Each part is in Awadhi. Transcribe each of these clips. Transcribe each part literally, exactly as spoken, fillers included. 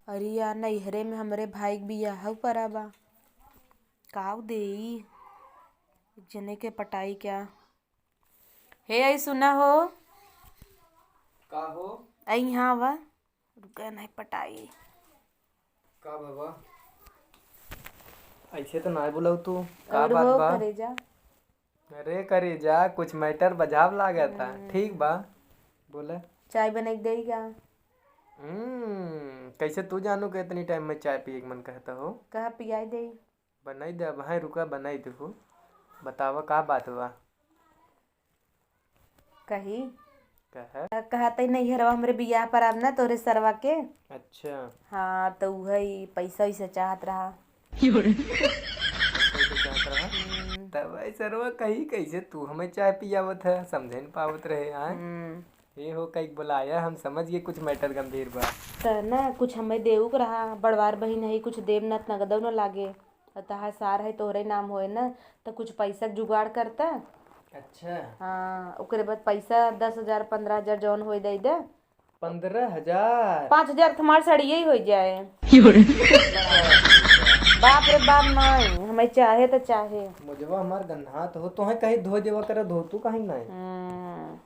अरे यार, नैहरे में हमरे भाई के बियाह परा बा। काउ देई? एक जने के पटाई क्या? हे, आई सुना हो। का हो? आई यहाँ आवा। रुका, नहीं पटाई। का बाबा? ऐसे तो ना बोलाऊ तू। का और बात हो बा? करेजा? अरे करेजा, कुछ matter बजाव लागत है। हम्म। ठीक बा, बोला। चाय बना के देई का? हम्म, कैसे तू जानू के इतनी time में चाय पिए के मन कहता हो? कहा पियाई देई। बनाई दे, अब हैं रुका, बनाई देहू। बतावा का बात बा? कही? कहे? कहा तई नैहरवा हमरे बियाह परा ना तोरे सरवा के। अच्छा। हाँ, तो उहे ही पैसा वैसा चाहत रहा। पैसा वैसा चाहत रहा? हम्म। तब भाई सरवा कही कैसे तू हमें चाय पियावत है, समझे न पावत रहे, हाँ? हम्म। ये हो कई बोलाया, हम समझ गए कुछ matter गंभीर बा। त ना कुछ हमें देऊ के रहा, बड़वार बहिन है, कुछ देब ना त नगदौ न लागे। और तहार सार है तोहरे नाम होए ना, त कुछ पैसा के जुगाड़ करता। अच्छा। हाँ, ओकरे बाद पैसा दस हजार, पन्द्रह हजार जौन होए दे दे। पन्द्रह हजार? पाँच हजार तो हमार साड़िये ही हो जाए। बाप रे बाप, नहीं, हमें चाहे तो चाहे। मुझवा हमार गन्हात हो, तोहे कहीं धो देवा करे, धो तू कहीं नहीं। हम्म।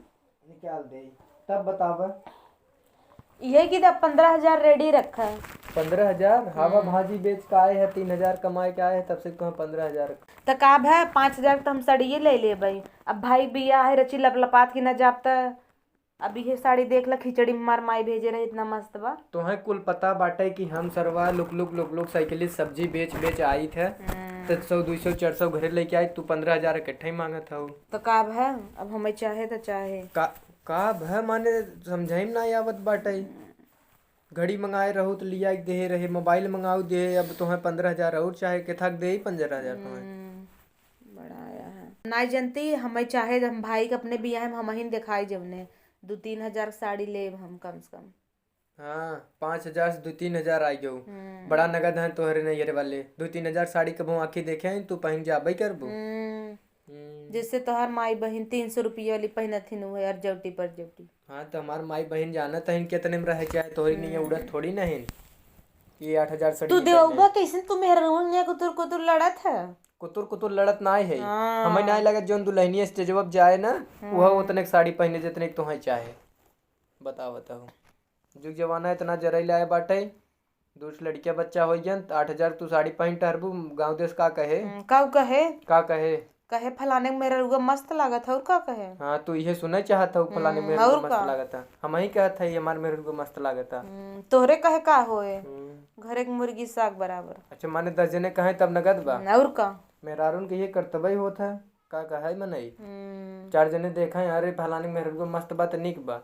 निकाल दे, तब बतावा। इहे कि तब पन्द्रह हजार ready रखा है। पन्द्रह हजार? हवा हम्म। भाजी बेच के आए है, तीन हजार कमाए के आए है, तब से कहाँ पन्द्रह हजार? त का भा, पाँच हजार तो हम सड़िए ले लेबै। अब भाई बियाह है, रची लपलपात की ना जाब त। अब इहे साड़ी देख ला, खिचड़ी में मार माई भेजे रहे, इतना मस्त बा। तोहे कुल पता बाटे कि हम सरवा लुक लुक लुक लुक साइकिल से सब्जी बेच बेच आई थे। हम्म। त सौ, दुई सौ, चार सौ घरे लेके आई, तू पन्द्रह हजार इकट्ठे ही मांगत हऊ। त का भा, अब हमें चाहे त चाहे। का, का भा माने समझाई में ना आवत बाटे। घड़ी मंगाए रहू त लिया के देहे रहे, मोबाइल मंगाऊ देहे, अब तोहे पन्द्रह हजार और चाहे, केथा के देही पन्द्रह हजार तोहे? हम्म, बड़ा आया है। नाई जनती, हमें चाहे हम भाई के अपने बियाह में हमहिन देखाई जवने, दू तीन हजार के साड़ी लेब हम कम से कम। हाँ, पाँच हजार से दू तीन हजार आई गऊ। हम्म। बड़ा नगद है तोहरे नैहरे वाले। दू तीन हजार साड़ी कबहू आँखी देखे हैं, तू पहिन जाबे करबू। हम्म। हम्म। जैसे तोहार माई बहिन तीन सौ रुपये वाली पहिनत हिन, उहे अरजौटी परजौटी। हाँ, तो हमार माई बहिन जानत हइन केतने में रहे, चाहे तोहरी नहीं हम्म। उड़त थोड़ी नहीं कि आठ हजार साड़ी तू में देवबा पहने। कैसन तू मेहररुआ निया कुतुर कुतुर लड़त है? कुतुर कुतुर लड़त नाय है। हाँ। हमें नाय लगत जौन दुल्हनिया स्टेजवा पे जाए ना, हम्म। वह उतने के साड़ी पहने जितने के तोहे चाहे। बताओ, बताओ। जुग जमाना इतना जरई लाए बाटे, दू ठो लड़किया बच्चा होइ गन, त आठ हजार तू साड़ी पहिन टहरबू, गाँव देश का कहे? हम्म, काऊ कहे? का कहे? कहे, "फलाने के मेहररुआ मस्त लागत है," और का कहे? हाँ, तू इहे सुने चाहत हऊ, "फलाने हम्म, मेहररुआ और मस्त का? लागत है।" हमही कहत हई, "हमार मेहररुआ मस्त लागत है।" हम्म, तोहरे कहे का होए? हम्म। घरे के मुर्गी साग बराबर। अच्छा, माने दस जने कहे तब नगद बा? हम्म, और का? मेहरारून के ये कर्तव्य होत है, का कहे मनई? हम्म। चार जने देखे, "अरे, फलाने के मेहररुआ मस्त बा," त निक बा।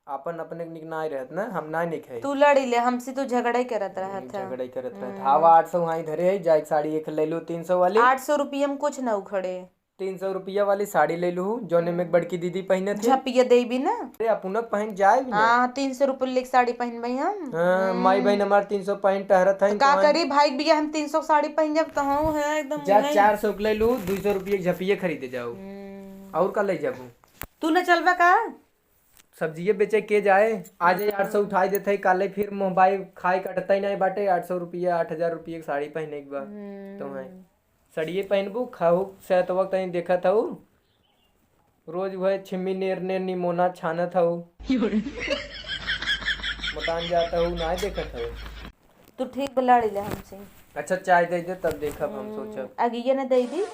आपन अपने के निक नाय रहत ना, हम नाय निक है। तू लड़ी ले, हमसे तू झगड़े करत हम्म, रहत है। झगड़े करत रहत। हम्म। हवा आठ सौ हाई धरे है, जाए के साड़ी एक ले लू तीन सौ वाली। आठ सौ रुपया में कुछ ना उखड़े। तीन सौ रुपया वाली साड़ी ले लू, जौने में हम्म। बड़की दीदी पहिनत है। झपिया देबी ना। अरे, अपना पहन जाए भी ना। हाँ, तीन सौ रुपया लेके साड़ी पहनबे हम। हाँ, हम्म। माई बहन हमार तीन सौ पहन टहरत है, तो का तो करी, भाई के बियाह हम तीन सौ साड़ी पहन जाब, तो हम हैं एकदम जा उहे। चार सौ के ले लू, दू सौ रुपया के झपिया खरीदे जाओ। हम्म। और का ले जाबू? तू न चलबा का? सब्जिये बेचे के जाए, आज ही आठ सौ उठाई देत है, काले फिर मोबाइल खाए कटता ही नहीं बाटे, आठ सौ रुपया, आठ हजार रुपया के साड़ी पहने के बा। हम्म। तो है, साड़िये पहनबू, खाऊ से तो वक्त नहीं देखत हऊ, रोज वह छिम्मी नेर नेर निमोना छानत हऊ। मोटान जात हऊ, ना देखत हऊ। तू ठीक बा, लड़ी ले हमसे। अच्छा, चाय दे दे, तब देखब हम, हम्म, सोचब। अगिया ने दे दी।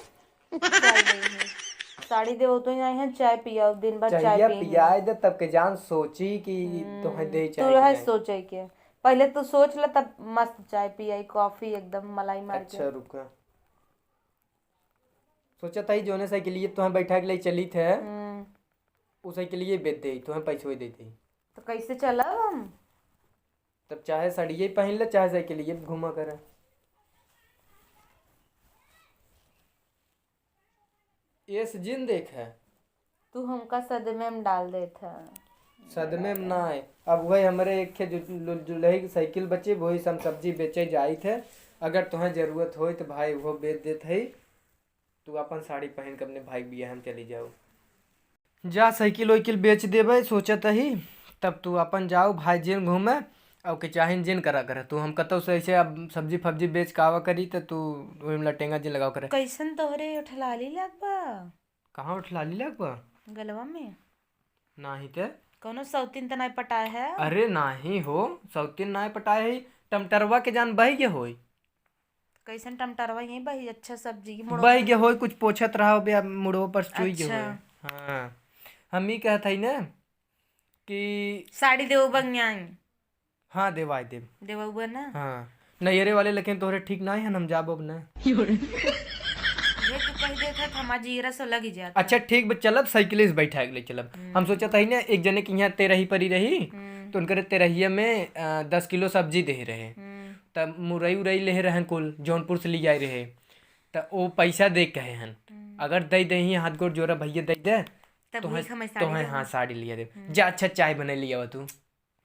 चाय दे दी। साड़ी देवो तो यहाँ है, चाय पियाओ, दिन भर चाय चाहिए पिए पियाए हैं। दे, तब के जान सोची कि हम्म, तोहे दे तू चाय रहे पियाए। सोचे के। पहले तू सोच ले, तब मस्त चाय पियाई, coffee एकदम मलाई मार के। अच्छा, रुका। सोचत हई, जोने साइकिलिये तोहे बैठा के ले चली थे, हम्म। उ साइकिलिये बेच दे, तोहे पैसवे दे दे। तो कैसे चलब हम? तब चाहे साड़िये पहन ले, चाहे साइकिलिये घूमा करे। एस जिन देख है। तू हमका सदमे में डाल देत है। सदमे में ना है। अब वही हमरे एक ठे जु-, लु-, जुलही की साइकिल बची, वही से हम सब्जी बेचे जाइत है। अगर तोहे जरूरत होई तो भाई वो बेच देत है, तू अपन साड़ी पहन के अपने भाई के बियाह में चली जाओ। जा साइकिल वाइकिल बेच देबे सोचत ही, तब तू अपन जाओ भाई जिन घूमे, अब के चाहिन जिन करा करे तू, हम कतौ से ऐसे अब सब्जी फब्जी बेच के आवा करी, त तू ओहिम लटेंगा जिन लगावा करे। कैसन तोहरे ओठलाली लाग बा? कहाँ ओठलाली लाग बा? गलवा में। नाही ते। कौनो सौतीन त नाही पटाए है? अरे नाही हो, सौतीन नाही पटाए है, टमटरवा के जान बहि गे होई। कैसन टमटरवा यहीं बही? अच्छा सब्जी की मुड़ो बहि गे होई, कुछ पोछत रहा हो बे, मुड़ो पर चुई गे अच्छा। होई। हाँ, हम ई कहत हई ना कि साड़ी देबो बंग्याई। हाँ, देवाई देब। देबउबे ना? हाँ, नैहरे वाले लेकिन तोहरे ठीक नाही हन, हम जाबो अब ना। ये तू कह देत है, हमार जीरा से लग ही जाता। अच्छा ठीक बा, चलब, साइकिल से बैठा के ले चलब। हम्म। हम सोचत हई ना, एक जने के यहाँ तेरही परी रही, हम्म। तो उनकरे तेरहिया में, अ, दस किलो सब्जी दे रहे। हम्म। तब मुरई उरई ले रहन कुल, जौनपुर से ले आए रहे। त ओ पैसा दे कहे हन, हम्म। अगर दे दे ही हाथ गोड़ जोरा भैया दे दे, तब तोहे, नीक हम साड़ी तोहे देबो। हाँ, साड़ी लिया दे। हम्म। जा, अच्छा चाय बने लिया तू,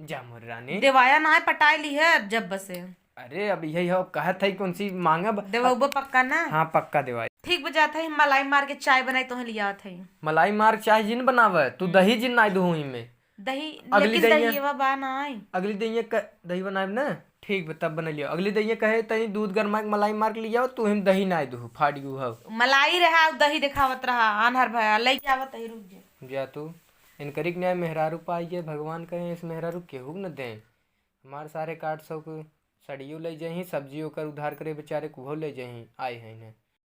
जा मोर रानी। देवाया ना है, पटाए ली है अब जब बसे। अरे अब यही हो, कहत है कौन सी मांगा ब-, देवउबो पक्का ना? हाँ, पक्का देवाई। ठीक बा, जात है, मलाई मार के चाय बनाई, तोहे लियावत है। मलाई मार चाय जिन बनावे, तू हम्म। दही जिन नाई दुहू ही में। दही, अगली लेकिन दहिया दहियवा बा नाई। अगली दहिया क-, दही बनाएब ना, ठीक बा, तब बना लियो। अगली दहिया कहे, "तनी दूध गरमा के मलाई मार के लियाओ, तू हिम दही नाई दुहू, फाट गू हव।" मलाई रहा, दही देखावत रहा, आन्हर भया, लइके आवत है, रुक जा। जा तू, इनकरी के न्याय मेहरारू पाई के भगवान कहे, इस मेहरारू केहू न दे। हमार सारे काट सौ के सड़ियो ले जाही, सब्जी ओकर उधार करे बेचारे कुहो ले जाही, आए हैं इन्हें।